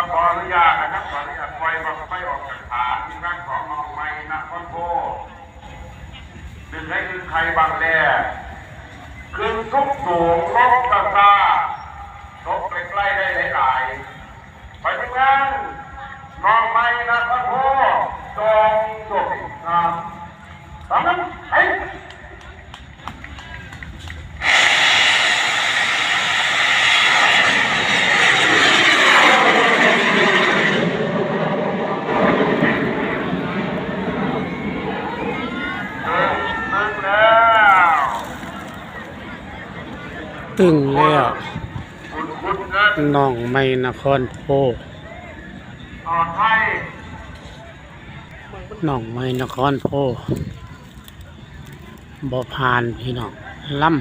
ຂໍອະນຸຍາດນະຄັບ ຂໍອະນຸຍາດປ່ອຍບັ້ງໄຟອອກຈາກຖານ ທີມງານຂອງນ້ອງໃໝ່ນະຄອນໂພ ດຶງໃຫ້ອຶ່ງໄຂ່ບັ້ງແລ ຂຶ້ນສູງໆ ລົງຊ້າໆ ຕົກໃກ້ໆ ໄດ້ຫຼາຍໆ ໄປທີມງານນ້ອງໃໝ່ນະຄອນໂພ ຈອງໂຊກສາມ ສາມ ໄປ. ຕຶງແລ້ວ ນ້ອງໃໝ່ນະຄອນໂພ ນ້ອງໃໝ່ນະຄອນໂພ ບໍ່ຜ່ານພີ່ນ້ອງ ລຳ